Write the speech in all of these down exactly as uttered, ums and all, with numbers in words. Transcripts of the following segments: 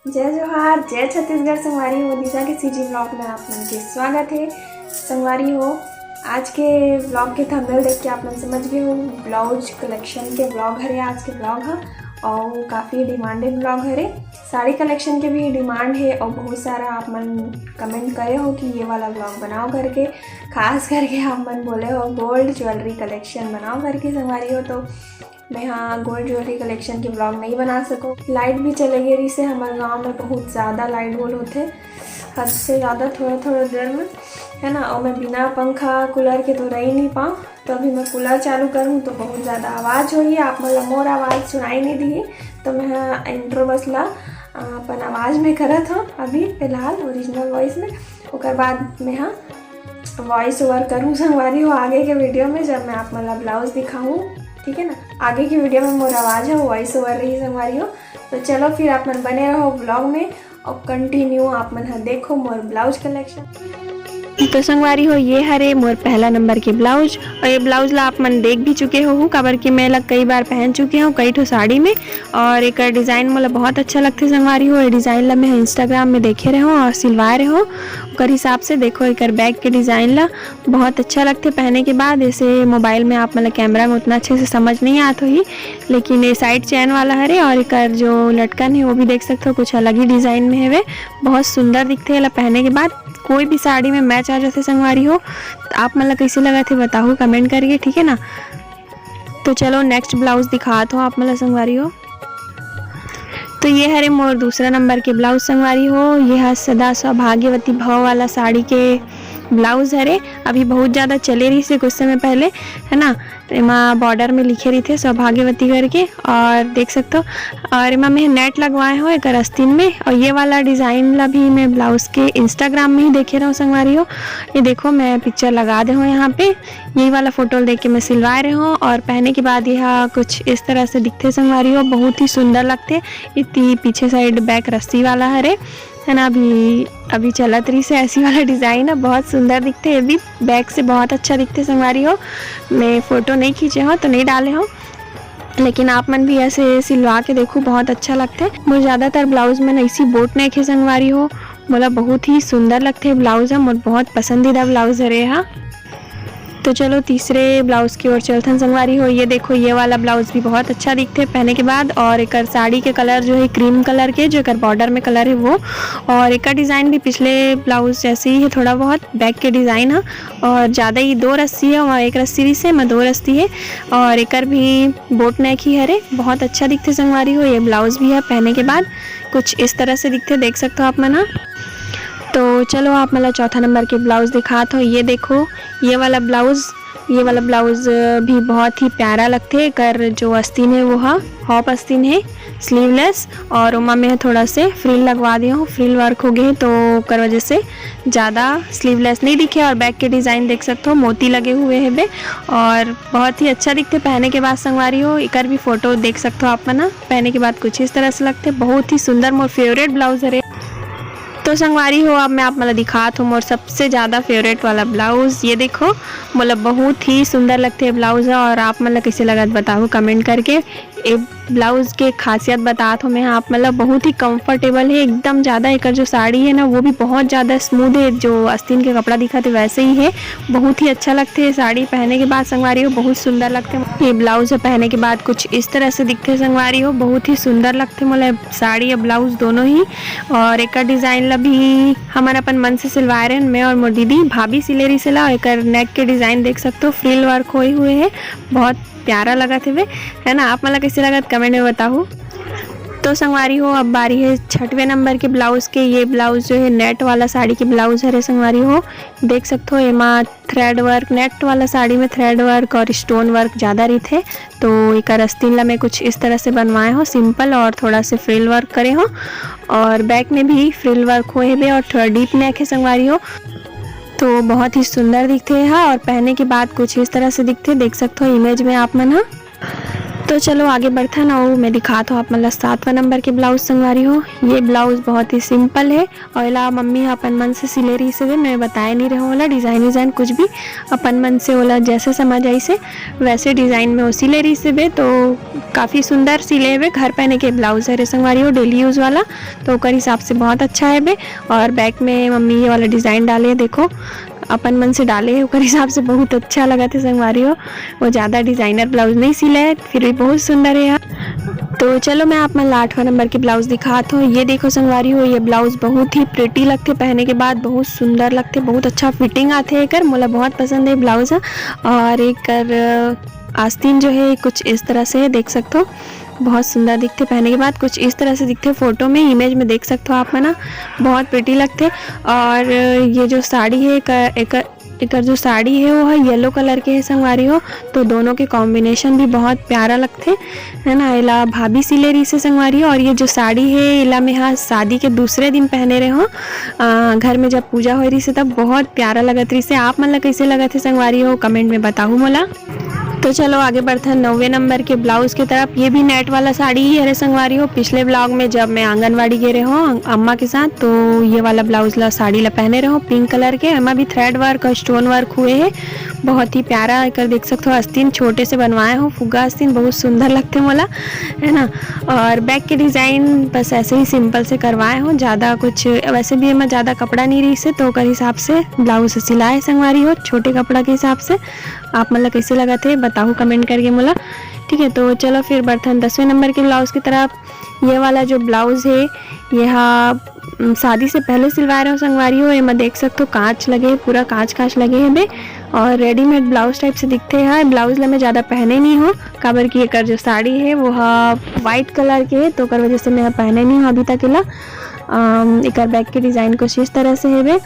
जय जोहार, जय छत्तीसगढ़ संगवारी हो। दिशा के सीजी ब्लॉग में आप मन के स्वागत है। संगवारी हो, आज के ब्लॉग के थंबनेल देख के आप मन समझ गए हो, ब्लाउज कलेक्शन के ब्लॉग हरे आज के ब्लॉग ह। और काफ़ी डिमांडेड ब्लॉग हरे। साड़ी कलेक्शन के भी डिमांड है और बहुत सारा आप मन कमेंट करे हो कि ये वाला ब्लॉग बनाओ करके। खास करके आप मन बोले हो गोल्ड ज्वेलरी कलेक्शन बनाओ करके संगवारी हो। तो मैं हाँ गोल्ड ज्वेलरी कलेक्शन के ब्लॉग नहीं बना सको। लाइट भी चले गई रही से हमारे गांव में बहुत ज़्यादा लाइट गोल होते, हद से ज़्यादा थोड़ा थोड़ा देर में, है ना। और मैं बिना पंखा कूलर के तो रह ही नहीं पाऊँ। तो अभी मैं कूलर चालू करूँ तो बहुत ज़्यादा आवाज़ होही, आप मन ला मोर आवाज़ सुनाई नहीं दी। तो मैं हाँ इंट्रो बस ला अपन आवाज़ में करत हूँ अभी फिलहाल ओरिजिनल वॉइस में। ओकर बाद मैं हाँ वॉइस ओवर करूँ संगवारी हो आगे के वीडियो में, जब मैं आप मन ला ब्लाउज दिखाऊँ, ठीक है ना। आगे की वीडियो में मोर आवाज़ है वॉइस ओवर रही संगवारी हो। तो चलो फिर आप मन बने रहो ब्लॉग में और कंटिन्यू आप मन ह देखो मोर ब्लाउज कलेक्शन। तो संगवारी हो, ये हरे मोर पहला नंबर के ब्लाउज और ये ब्लाउज ला आप मन देख भी चुके हो, काबर कि मैं ला कई बार पहन चुके हूँ कई ठो साड़ी में। और एक डिज़ाइन मोला बहुत अच्छा लगते संगवारी हो। ये डिज़ाइन ला मैं इंस्टाग्राम में देखे रहे हूँ और सिलवाए रहे हूँ। ओकर हिसाब से देखो एक बैक के डिज़ाइन ला बहुत अच्छा लगते पहने के बाद। ऐसे मोबाइल में आप मतलब कैमरा में उतना अच्छे से समझ नहीं आत होही, लेकिन ये साइड चेन वाला हरे और एक जो लटकन है वो भी देख सकते हो कुछ अलग ही डिज़ाइन में हवे। बहुत सुंदर दिखते एला पहने के बाद। कोई भी साड़ी में मैच आ जाते संगवारी हो। तो आप मन ला कैसे लगा थे बताओ कमेंट करके, ठीक है ना। तो चलो नेक्स्ट ब्लाउज दिखात हो आप मन ला संगवारी हो। तो ये हरे मोर दूसरा नंबर के ब्लाउज संगवारी हो। ये हा सदा सौभाग्यवती भव वाला साड़ी के ब्लाउज हरे। अभी बहुत ज़्यादा चले रही से कुछ समय पहले, है ना। तो एमा बॉर्डर में लिखे रही थे सौभाग्यवती करके और देख सकते हो। और एमा मैं नेट लगवाए हो एक आस्तीन में। और ये वाला डिज़ाइन ला भी मैं ब्लाउज के इंस्टाग्राम में ही देखे रहो संगवारी हो। ये देखो मैं पिक्चर लगा दे हूँ यहाँ पे। यही वाला फोटो देख के मैं सिलवाए रहे हूँ और पहने के बाद यह कुछ इस तरह से दिखते संगवारी हो। बहुत ही सुंदर लगते। इतनी पीछे साइड बैक रस्सी वाला हरे, है ना। अभी अभी चलत रही से ऐसी वाला डिज़ाइन है, बहुत सुंदर दिखते। ये भी बैक से बहुत अच्छा दिखते संगवारी हो। मैं फोटो नहीं खींचे हो तो नहीं डाले हो, लेकिन आप मन भी ऐसे सिलवा के देखो, बहुत अच्छा लगते। मोर ज़्यादातर ब्लाउज मन ऐसी बोट नेक हे संगवारी हो। मोला बहुत ही सुंदर लगते ब्लाउज है, मोर बहुत पसंदीदा ब्लाउज हरे हा। तो चलो तीसरे ब्लाउज की ओर चलथन संगवारी हो। ये देखो ये वाला ब्लाउज भी बहुत अच्छा दिखते पहने के बाद। और एक साड़ी के कलर जो है क्रीम कलर के, जो एक बॉर्डर में कलर है वो। और एक डिज़ाइन भी पिछले ब्लाउज जैसे ही है थोड़ा बहुत, बैक के डिज़ाइन है। और ज़्यादा ही दो रस्सी है, वहाँ एक रस्सी रही से मैं दो रस्सी है। और एकर भी बोट नेक ही हरे, बहुत अच्छा दिखते संगवारी हो। ये ब्लाउज भी है पहने के बाद कुछ इस तरह से दिखते, देख सकते हो आप मन हा। तो चलो आप मन ला चौथा नंबर के ब्लाउज दिखात हो। ये देखो ये वाला ब्लाउज, ये वाला ब्लाउज भी बहुत ही प्यारा लगते। एकर जो अस्तीन है वो हा हॉप अस्तीन है, स्लीवलेस। और ओमा में थोड़ा से फ्रिल लगवा दिया हूँ, फ्रिल वर्क हो गए तो ओकर वजह से ज़्यादा स्लीवलेस नहीं दिखे। और बैक के डिज़ाइन देख सकते हो मोती लगे हुए है बे, और बहुत ही अच्छा दिखते पहने के बाद संगवारी हो। एकर भी फोटो देख सकते हो आप मन हा, पहने के बाद कुछ इस तरह से लगते। बहुत ही सुंदर, मोर फेवरेट ब्लाउज हरे। तो संगवारी हो अब मैं आप मन ला दिखात हूँ मोर सबसे ज़्यादा फेवरेट वाला ब्लाउज। ये देखो मोला बहुत ही सुंदर लगते ब्लाउज है। और आप मन ला कैसे लगत बताओ कमेंट करके। ए ब्लाउज के खासियत बतात हो मैं आप मन ला, बहुत ही कंफर्टेबल है एकदम। ज़्यादा एकर जो साड़ी है ना वो भी बहुत ज़्यादा स्मूथ है, जो अस्तीन के कपड़ा दिखत है वैसे ही है। बहुत ही अच्छा लगते है साड़ी पहने के बाद संगवारी हो, बहुत सुंदर लगते। ये ब्लाउज है पहने के बाद कुछ इस तरह से दिखते संगवारी हो, बहुत ही सुंदर लगते मोला साड़ी या ब्लाउज दोनों ही। और एकर डिज़ाइन ला भी हमन अपन मन से सिलवाए रहन, मैं और मोर दीदी भाभी सिले रही सिला। एकर नेक के डिज़ाइन देख सकते हो, फ्रिल वर्क होए हुए है, बहुत प्यारा लगत हवे, है ना। आप मन ला कैसे लगत कमेंट में बताहू। तो संगवारी हो अब बारी है छठवें नंबर के ब्लाउज के। ये ब्लाउज जो है नेट वाला साड़ी के ब्लाउज हरे संगवारी हो, देख सकते हो एमा थ्रेड वर्क, नेट वाला साड़ी में थ्रेड वर्क और स्टोन वर्क ज़्यादा रहिथे। तो एकर अस्तीन ला मैं कुछ इस तरह से बनवाए हो, सिंपल और थोड़ा से फ्रिल वर्क करे हो। और बैक में भी फ्रिल वर्क होए हवे और थोड़ा डीप नेक है संगवारी हो। तो बहुत ही सुंदर दिखते हा और पहने के बाद कुछ इस तरह से दिखते, देख सकते हो इमेज में आप मन हा। तो चलो आगे बढ़थन, अउ मैं दिखात हूँ आप मन ला सातवां नंबर के ब्लाउज संगवारी हो। ये ब्लाउज बहुत ही सिंपल है, अउ एला मम्मी ह अपन मन से सिले रहिस हे, मैं बताए नहीं रहूँ ओला डिजाइन विजाइन कुछ भी, अपन मन से ओला जैसे समझ आइस हे वैसे डिजाइन में वो सिले रहिस हे। तो काफ़ी सुंदर सिले हुए घर पहने के ब्लाउज हरे संगवारी हो, डेली यूज वाला, तो ओकर हिसाब से बहुत अच्छा है बे। और बैक में मम्मी ये वाला डिजाइन डाले है, देखो अपन मन से डाले है, ओकर हिसाब से बहुत अच्छा लगत हे संगवारी हो। वो ज़्यादा डिजाइनर ब्लाउज नहीं सिले है, फिर भी बहुत सुंदर है यार। तो चलो मैं आप मन ला आठवां नंबर के ब्लाउज दिखात हूँ। ये देखो संगवारी हो, ये ब्लाउज बहुत ही प्रिटी लगथे, पहने के बाद बहुत सुंदर लगथे, बहुत अच्छा फिटिंग आथे एकर, मोला बहुत पसंद है ब्लाउज ह। और एकर आस्तीन जो है कुछ इस तरह से है, देख सकते हो बहुत सुंदर दिखथे पहने के बाद, कुछ इस तरह से दिखथे फोटो में, इमेज में देख सकते हो आप मन ह, बहुत प्रिटी लगथे। और ये जो साड़ी है एकर, एकर, एकर जो साड़ी है वो है येलो कलर के है संगवारी हो, तो दोनों के कॉम्बिनेशन भी बहुत प्यारा लगथे, है ना। एला भाभी सिले रहिस हे संगवारी हो। और ये जो साड़ी है एला मैं हा शादी के दूसरे दिन पहने रहे हूँ, अ, घर में जब पूजा होए रहिस हे तब बहुत प्यारा लगत रहिस हे। आप मन ला कैसे लगत हे संगवारी हो, कमेंट में बताहू मोला। तो चलो आगे बढ़थन नौवे नंबर के ब्लाउज के तरफ। ये भी नेट वाला साड़ी ही हरे संगवारी हो। पिछले ब्लॉग में जब मैं आंगनवाड़ी गे रहे हूँ अम्मा के साथ, तो ये वाला ब्लाउज ला, साड़ी ला पहने रहे हूँ पिंक कलर के। एमा भी थ्रेड वर्क और स्टोन वर्क हुए है, बहुत ही प्यारा। एकर देख सकते हो आस्तीन छोटे से बनवाए हो, फुग्गा आस्तीन, बहुत सुंदर लगथे मोला, है ना। और बैक के डिजाइन बस ऐसे ही सिंपल से करवाए हो, ज़्यादा कुछ, वैसे भी एमा ज़्यादा कपड़ा नहीं रहिस हे, तो ओकर हिसाब से ब्लाउज सिलाए संगवारी हो, छोटे कपड़ा के हिसाब से। आप मन ला कैसे लगत हे बताहू कमेंट करके मोला, ठीक है। तो चलो फिर बढ़थन दसवें नंबर के ब्लाउज की तरफ। ये वाला जो ब्लाउज है, ये हा, उम, शादी से पहले सिलवाए रहे हो संगवारी हो। एमा देख सकते हो कांच लगे हे, पूरा कांच कांच लगे हे बे। और रेडीमेड ब्लाउज टाइप से दिखथे हा। ब्लाउज ला मैं ज़्यादा पहने नहीं हो, काबर कि एकर जो साड़ी है वो हा व्हाइट कलर के है, तो ओकर वजह से मैं हा पहने नहीं हो अभी तक एला। अम, एकर बैक के डिजाइन कुछ इस तरह से है बे।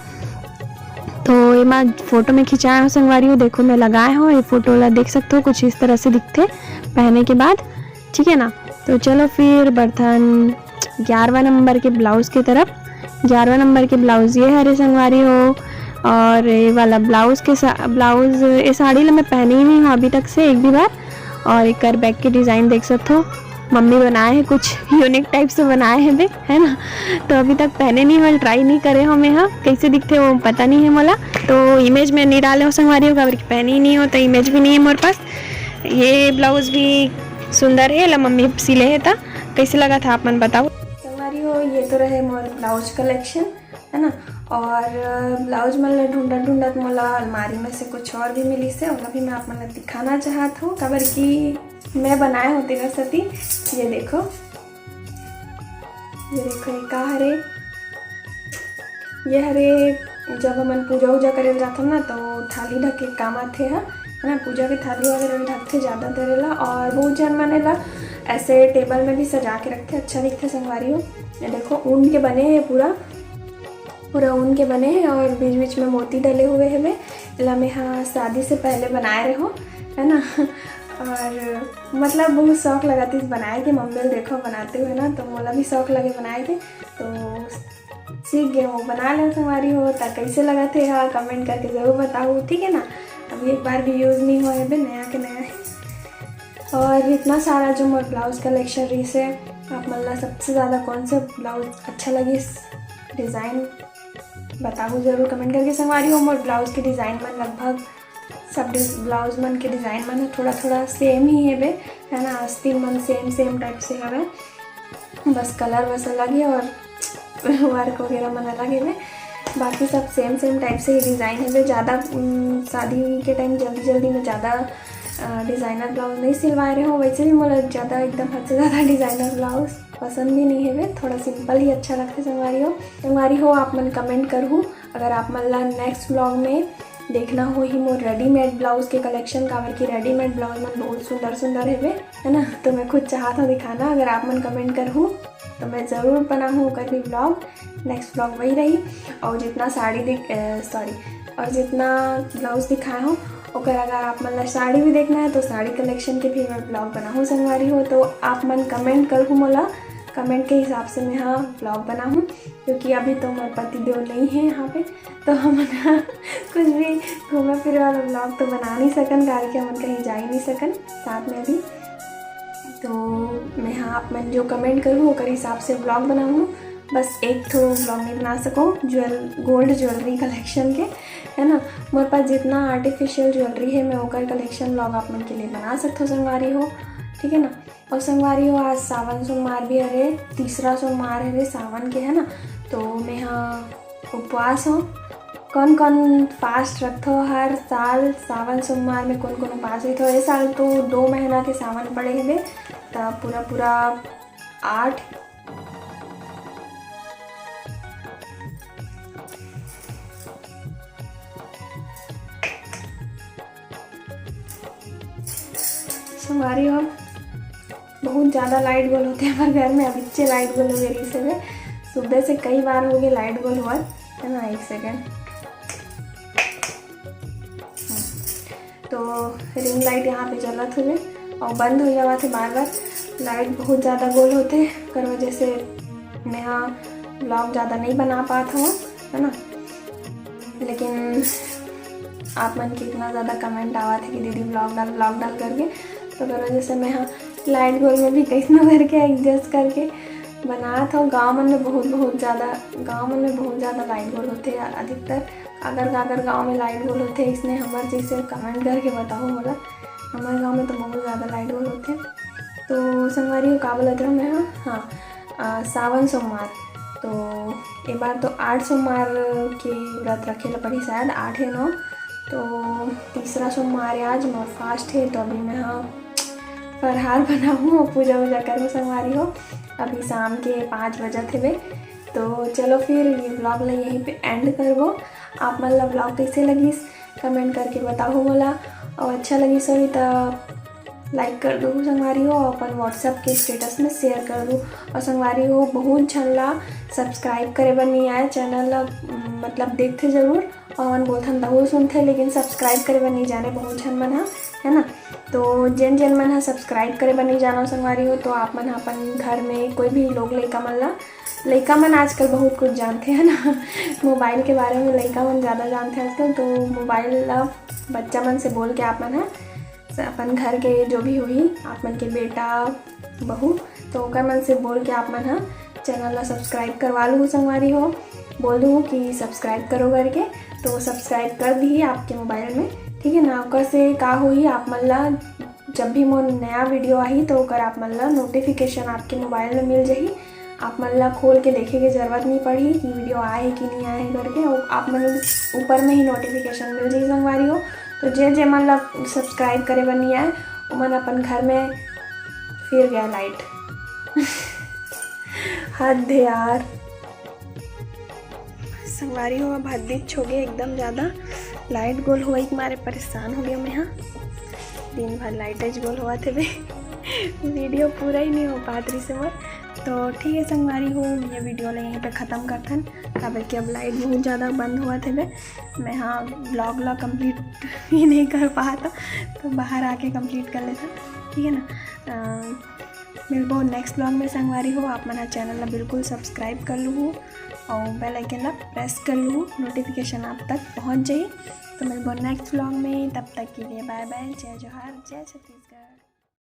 तो एमा फोटो में खिंचाए हो संगवारी हो, देखो मैं लगाए हो, ये फोटो ला देख सकते हो कुछ इस तरह से दिखथे पहने के बाद, ठीक है ना। तो चलो फिर बढ़थन ग्यारहवाँ नंबर के ब्लाउज के तरफ। ग्यारहवाँ नंबर के ब्लाउज ये हरे संगवारी हो। और ये वाला ब्लाउज के सा-, ब्लाउज, ये साड़ी ला मैं पहने ही नहीं हूँ अभी तक से एक भी बार। और एकर बैक के डिजाइन देख सकते हो, मम्मी बनाए है, कुछ यूनिक टाइप से बनाए है बे, है ना। तो अभी तक पहने नहीं हो, ट्राई नहीं करे हो मैं हा, कैसे दिखथे वो पता नहीं है मोला। तो इमेज में नहीं डाले हो संगवारी हो, काबर कि पहने ही नहीं हो, तो इमेज भी नहीं है मोर पास। ये ब्लाउज भी सुंदर है, ला मम्मी सिले है, ता कैसे लगत हे आप मन बताओ संगवारी हो। ये तो रहे मोर ब्लाउज कलेक्शन, है ना। और ब्लाउज मन ला ढूंढत ढूंढत मोला अलमारी में से कुछ और भी मिलिस हे, ओला भी मैं आप मन ला दिखाना चाहत हूँ, काबर कि मैं बनाए हों तेकर सेती। ये देखो, ये देखो, ये का हरे, ये हरे, जब हमन पूजा उजा करे जाथन ना, तो थाली ढके काम आथे हा, है ना। पूजा के थाली वगैरह में ढकथे ज़्यादातर एला, और बहुत झन मन एला ऐसे टेबल में भी सजा के रखथे, अच्छा दिखथे संगवारी हो। ये देखो, ऊन के बने है पूरा, पूरा ऊन के बने है और बीच बीच में मोती डले हुए हेबे। एला मैं हा शादी से पहले बनाए रहे हो, है ना। और मतलब बहुत शौक लगा थी बनाए के, मम्मी ल देखो बनाते हुए ना, तो मोला भी शौक लगे बनाए के, तो सीख गए हो, बना ले संगवारी हो। ता कैसे लगत हे हा, कमेंट करके जरूर बताओ, ठीक है ना। अभी एक बार भी यूज नहीं हुआ है बे, नया के नया है। और इतना सारा जो मोर ब्लाउज कलेक्शन रहिस हे, आप मन ला सबसे ज़्यादा कौन से ब्लाउज अच्छा लगिस, डिज़ाइन बताओ जरूर कमेंट करके संगवारी हो। मोर ब्लाउज के डिज़ाइन मन लगभग सब डिज-, ब्लाउज मन के डिज़ाइन मन ह थोड़ा थोड़ा सेम ही हेबे, है ना। आस्तीन मन सेम सेम टाइप से हवे, बस कलर बस अलग है और वर्क वगैरह मन अलग हेबे। बाकी सब सेम सेम टाइप से ही डिज़ाइन हेबे। ज़्यादा, उम, शादी के टाइम जल्दी जल्दी में ज़्यादा, अ, डिज़ाइनर ब्लाउज नहीं सिलवाए रहे हो। वैसे भी मोला ज़्यादा एकदम हद से ज़्यादा डिज़ाइनर ब्लाउज पसंद भी नहीं हेबे, थोड़ा सिंपल ही अच्छा लगथे संगवारी हो। संगवारी हो, आप मन कमेंट करहू अगर आप मन ला नेक्स्ट ब्लॉग में देखना होही मोर रेडीमेड ब्लाउज के कलेक्शन, काबर कि रेडीमेड ब्लाउज मन बहुत सुंदर सुंदर हेबे, है ना। तो मैं खुद चाहत हूँ दिखाना, अगर आप मन कमेंट करहू तो मैं ज़रूर बनाहूँ ओकर भी ब्लॉग। नेक्स्ट ब्लॉग वही रही। और जितना साड़ी दिख, अ, सॉरी, और जितना ब्लाउज दिखाए हूँ ओकर अगर आप मन ला साड़ी भी देखना है तो साड़ी कलेक्शन के भी मैं ब्लॉग बनाहूँ संगवारी हो। तो आप मन कमेंट करहू मोला, कमेंट के हिसाब से मैं हा ब्लॉग बनाहूँ, क्योंकि अभी तो मोर पति देव नहीं है यहाँ पे, तो हमन कुछ भी घूमे फिरे वाला ब्लॉग तो बना नहीं सकन, काहे कि हमन कहीं जा ही नहीं सकन साथ में अभी। तो मैं, हाँ, आप मन जो comment करहू ओकर हिसाब से vlog बनाहू। बस एक ठो vlog नहीं बना सको ज्वेल-, gold jewellery collection के, है ना। मोर पास जितना artificial jewellery है मैं ओकर collection vlog आप मन के लिए बना सकथो संगवारी हो, ठीक है ना। और संगवारी हो, आज सावन सोमवार भी हरे, तीसरा सोमवार हरे सावन के, है ना। तो मैं, हाँ, उपवास हो। कौन कौन fast रखथो हर साल सावन सोमवार में, कौन कौन उपवास रखथो? ए साल तो दो महीना के सावन पड़े हवे, त पूरा पूरा आठ। संगवारी हो, बहुत ज़्यादा light गोल होथे हमर घर में। अभी से light गोल हो गए रहिस हवे, सुबह से कई बार हो गए light गोल होवत, है ना। एक second। हम्म। तो ring light यहाँ पे जलत हवे और बंद हो जावत हे बार बार। Light बहुत ज़्यादा गोल होथे, ओकर वजह से मैं हा vlog ज़्यादा नहीं बना पात हूँ, है ना। लेकिन आप मन के इतना ज़्यादा comment आवत हे कि दीदी vlog डाल, vlog डाल करके, तो ओकर वजह से मैं हा light गोल में भी कैसनो करके adjust करके बनात हूँ। गाँव मन में बहुत, बहुत ज़्यादा, गाँव मन में बहुत ज़्यादा light गोल होथे अधिकतर। अगर, अगर गाँव में light गोल होथे, इसने हमर जैसे comment करके बताओ मोला। हमर गाँव में तो बहुत ज़्यादा light गोल होथे। तो संगवारी हो, का बोलत रहूँ मैं, हाँ, हाँ, अ, सावन सोमवार। तो ए बार तो आठ सोमवार के व्रत रखे ला पड़ी शायद, आठ या नौ। तो तीसरा सोमवार है आज, मोर fast है, तो अभी मैं, हाँ, फरहार बनाहूँ और पूजा वूजा करूँ संगवारी हो। अभी शाम के पाँच बजत हेबे। तो चलो फिर ये vlog ला यहीं पे end करबो। आप मन ला vlog कैसे लगिस comment करके बताओ मोला, और अच्छा लगिस होही त like कर दो संगवारी हो, अपन WhatsApp के status में share कर दो। और संगवारी हो, बहुत झन ला subscribe करे बर नहीं आए channel ला, मतलब देखथे जरूर, और मन बोलथन तहु सुनथे, लेकिन subscribe करे बर नहीं जाने बहुत झन मन ह, है ना। तो जेन जेन मन ह subscribe करे बर नहीं जानो संगवारी हो, तो आप मन ह अपन घर में कोई भी लोग लइका मन ला, लइका मन आजकल बहुत कुछ जानथे, है ना। मोबाइल के बारे में लइका मन ज़्यादा जानथे आजकल, तो मोबाइल ला बच्चा मन से बोल के आप मन ह स-, अपन घर के जो भी होही, आप मन के बेटा, बहू, तो ओकर मन से बोल के आप मन ह channel ला subscribe करवा लूहू संगवारी हो, बोल दूहू कि subscribe करो करके, तो subscribe कर दीही आपके मोबाइल में, ठीक है ना। ओकर से का होही, आप मन ला जब भी मोर नया video आही, तो ओकर आप मन ला notification आपके मोबाइल में मिल जाही। आप मन ला खोल के देखे के जरूरत नहीं पड़ही कि video आए कि नहीं आए करके, वो आप मन ऊपर में ही notification मिल जाही संगवारी हो। तो जे जे मन ला subscribe करे बर नहीं आए, ओमन अपन घर में फिर गया light। हद है यार। संगवारी हो, अब हद्दीच होगे एकदम ज़्यादा। Light गोल होवई के मारे परेशान हो गया मैं, हाँ। दिन भर light ज गोल होवत हेबे। Video पूरा ही नहीं हो पात रहिस हे मोर। तो ठीक है संगवारी हो, ये video ला यहीं पे ख़त्म करथन, काबर कि अब light बहुत ज़्यादा बंद होवत हेबे। मैं, हाँ, vlog ला complete ही नहीं कर पात, तो बाहर आके complete कर लेथन, ठीक है ना। अ, मिलबो next vlog में संगवारी हो। आप मन ह channel ला बिल्कुल subscribe कर लूहू और bell icon ला press कर लूहू, notification आप तक पहुँच जाही। तो मिलबो next vlog में, तब तक के लिए bye bye, जय जोहार, जय छत्तीसगढ़।